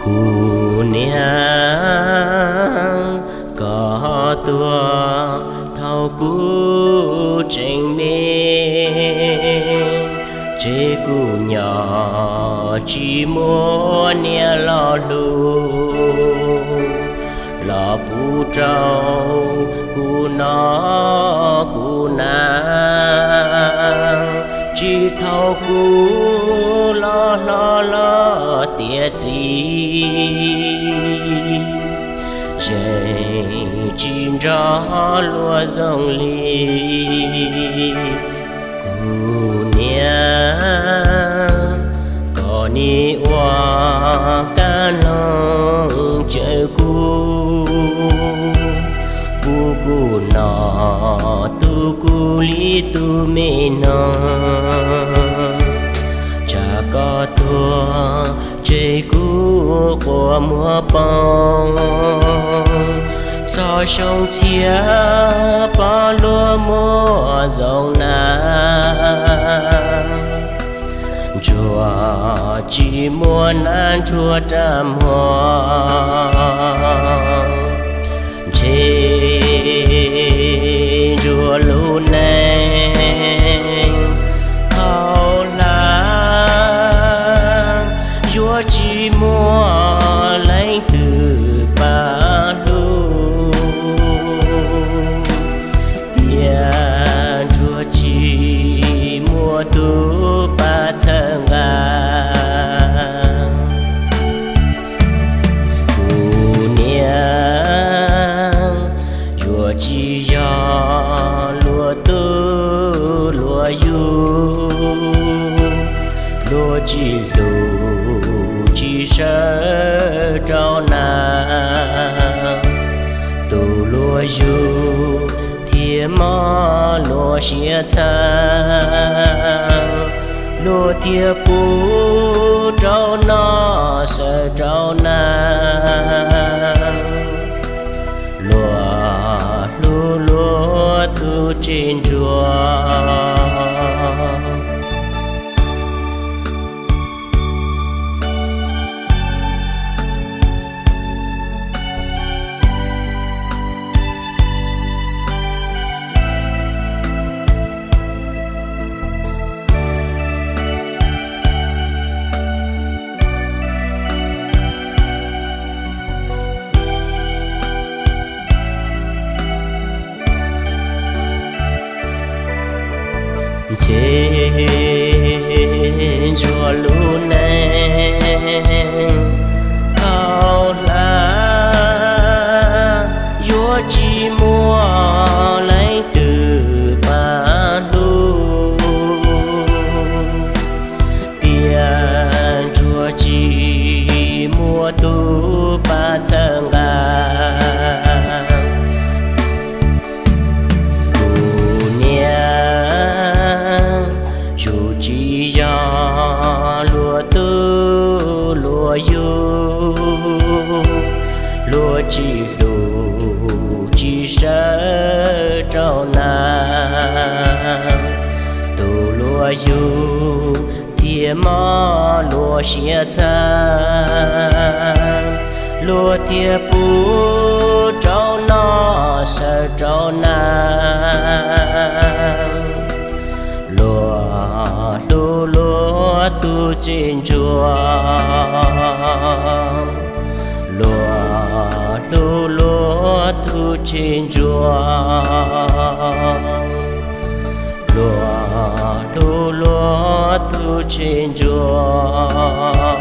Kuv niam, koj tuag thaum kuv tseem me, tseg kuv nyob tsis muaj niam los hlub, los puv rau kuv noj kuv hnav, tsis thaum kuv loj hlob los tiav txiv, zeem tsis nrog luag zoo li. Kuv niam, koj nim ua kab noog cawm kuv, kuv kuj noj tu kuv li tus me noog. Tsam koj tuag tseg kuv quas muag poob, txog xyoo txhiab pom luag muaj zoo na, ntsuag tsis muaj nab ntsuag rab muag, ntshe ntsuag lub neej hauv hlab yuav tsis muaj leej twg pab hlub, tias ntsuag tsis muaj tus pab txhawb nqa. Kuv niam, yuav tsis yog luag tub luag yug, luag tsis hlub tsis sawv rau nas, tus luag yug thiaj mob luag siab txha, luag thiaj puv rau noj sawv rau nas, luag hlub luag tus tsev ntsuag. Ntshe ntsuag lub neej hauv hlab yuav tsis muaj leej twg pab hlub, tias ntsuag tsis muaj tus pab txhawb nqa. Kuv niam, yus tsis yog luag tub luag yug, luag tsis hlub tsis sawv rau nas, tus luag yug thiaj mob luag siab txha, luag thiaj puv rau noj sawv rau nas, luag hlub luag tus tsev ntsuag, luag hlub luag tus tsev ntsuag, luag hlub luag tus tsev ntsuag.